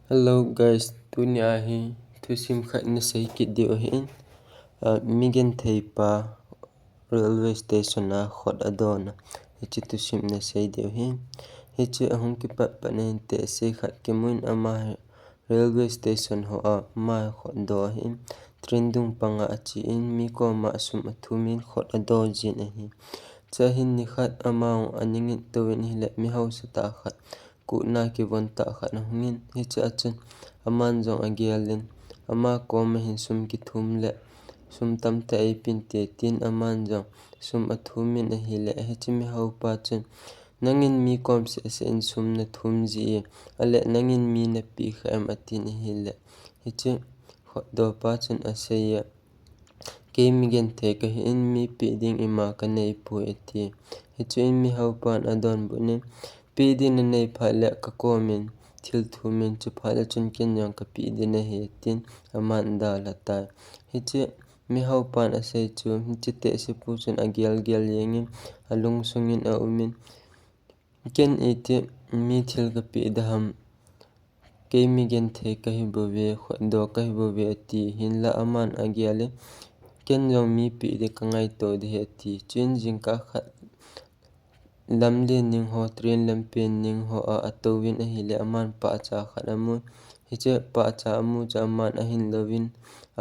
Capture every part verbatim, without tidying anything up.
Hello guys, tuni a hi thusim khat nasei kit diu ahin. Ah, mi genthei pa railway station a khut adon a, hiche thusim nasei diu ahin. Hiche ahung kipat pat in tehse khat kimun, ama hi railway station hoa ama hi khut do ahin. Train dung panga achen, mi koma sum athumin khut ado jin ahi. Chuin nikhat ama aning in atouvin ahile, mi hausa tah khat, kona kivon tah khat ahungin, hiche a chun aman jong agelin, ama koma hin sum kithum le, sum tamtah eipen te tin, aman jong sum athumin ahile, hiche mi haupa chun, "Nangin mi kom seh seh in sum nathum ji e, ale nangin mi napeh kha em?" atin ahile, hiche khutdopa chun asei e, "Kei mi genthei kahin, mi peh ding ima kaneipoi," ati. Hichun mi haupan adonbut in, "Peh ding nanei phat le kakomin thil thumin, chuphat le chun ken jong kapeh ding ahi," tin aman adalha tai. Hiche mi haupan asei chu, hiche tehsepu chun agelgel jengin, alungsungin aumin, "Ken iti mi thil kapeh ding ham, kei mi genthei kahi bouve, khutdo kahi bouve," ati. Hinlah aman agelin, "Ken jong mi peh ding kangaito ding ahi," ati. Chuin jingkah khat lamlen ning ho, train lampen ning hoa atouvin ahile, aman pahcha khat amun. Hiche pahcha amu chu aman ahin louvin,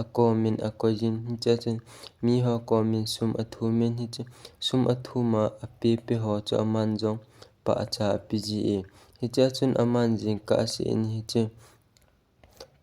akomin akoijin, hiche a chun mi ho komin sum athumin, hiche sum athuma apepe ho chu aman jong pahcha ape ji e. Hiche a chun aman jingkah seh in hiche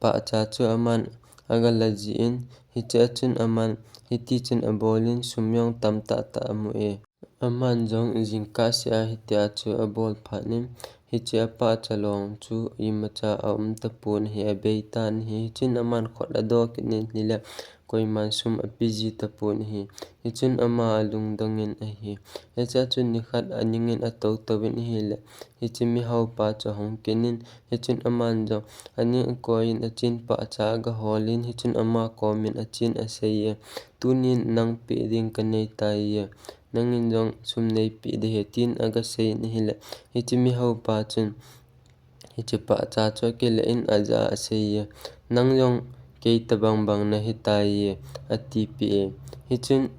pahcha chu aman agala jin, hiche a chun aman hitichun abolin sum jong tamtah tah amu e. Aman jong jingkah seh a hitia chu abol phat in, hiche apahcha long chu imacha aum tapon ahi, abei tan ahi. Hichun aman khut ado kit in ahile, koiman sum ape ji tapon ahi. Hichun ama alungdong in ahi. Hiche a chun nikhat aning in atou touvin ahile, hiche mi haupa chu ahung kit in, hichun aman jong aning akoiyin achen pahcha agaholin, hichun ama komin achen asei e, "Tunin nang peh ding kanei tai e, nangin jong sum neipeh ding ahi," tin agasei in ahile, hiche mi haupa chun hiche pahcha chu akile in ajah a asei e, "Nang jong kei tabang bang nahi tai e," atipeh e. Hichun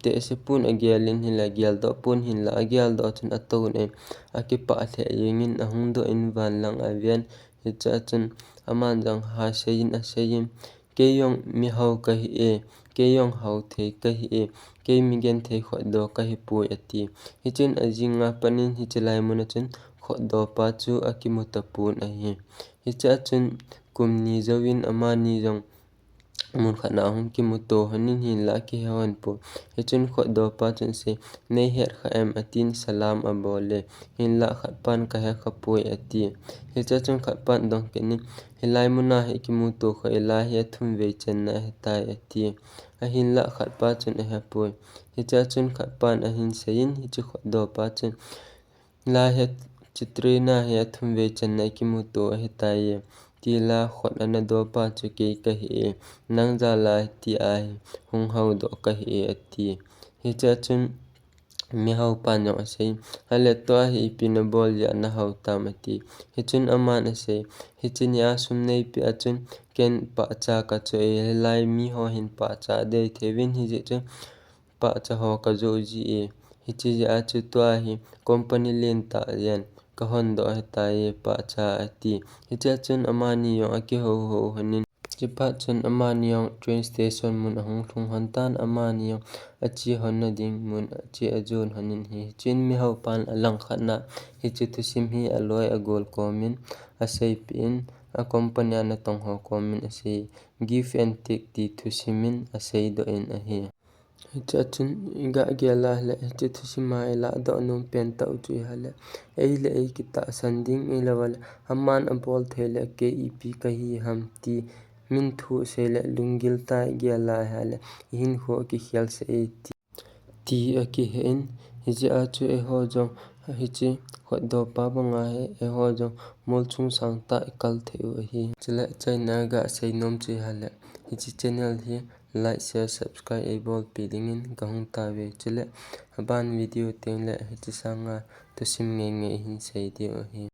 tehsepun agelin ahile, ageldoh pon hinlah, ageldoh chun atouvin, akipah lheh jengin ahung doh in van lang aven. Hiche a chun aman jong ha seiyin aseiyin, "Kei jong mi hau kahi e, kei jong hau thei kahi e, kei mi genthei khutdo kahipoi," ati. Hichun ajing a pat in hiche lai mun a chun khutdopa chu akimu tapon ahi. Hiche a chun kum ni jouvin amani jong mun khat na ahung kimuto lhonin hinlah akihe lhon poi. Hichun khutdopa chun asei, "Nei het kha em?" atin salam abol e. Hinlah khatpan, "Kahe khapoi," ati. Hiche a chun khatpan adong kit in, "Hilai mun a hi ikimuto kha, hilai hi athum vei channa ahitai," ati. Ahinlah khatpa chun ahepoi. Hiche a chun khatpan ahin seiyin, hiche khutdopa chun, "Hilai hi, hiche train a hi athum vei channa ikimuto ahitai e, tila khut ana dopa chu kei kahi e, nang jal a hitia hi hung haudoh kahi e," ati. Hiche a chun mi haupan jong asei, "Ahile tua hi ipi nabol jeh a nahau tam?" ati. Hichun aman asei, "Hiche nia sum neipeh a chun ken pahcha kachoh e, hilai mi ho hin pahcha adei thei uvin, hijeh chun pahcha ho kajoh ji e. Hiche jeh a chu tua hi company lentah jen kahon doh ahitai e pahcha," ati. Hiche a chun amani jong akihou hou lhonin, chuphat chun amani jong train station mun ahung lhung lhon tan, amani jong ache lhonna ding mun ache ajon lhonin ahi. Hichun mi haupan alangkhat na hiche thusim hi aloi agol komin aseipeh in, a company a natong ho komin asei, "Give and take" ti thusim in aseidoh in ahi. Hiche a chun iga gel a ahile, hiche thusim a ilah doh nom pen tah u chu ahile, ei le ei kitahsan ding, ahilou le aman abol thei le kei ipi kahi ham ti min thu asei le lunggil tah a igel a ahile, ihinkho akikhel sah e ti, ti akihen. Hijeh a chu eiho jong hiche khutdopa banga hi eiho jong molchung sangtah ikal thei u ahi. Chule achaina a gasei nom chu ahile, hiche channel hi like, share, subscribe eibolpi dingin kahung tauve. Chule aban video teng le hiche sanga thusim ngeingei ihin sei diu ahi.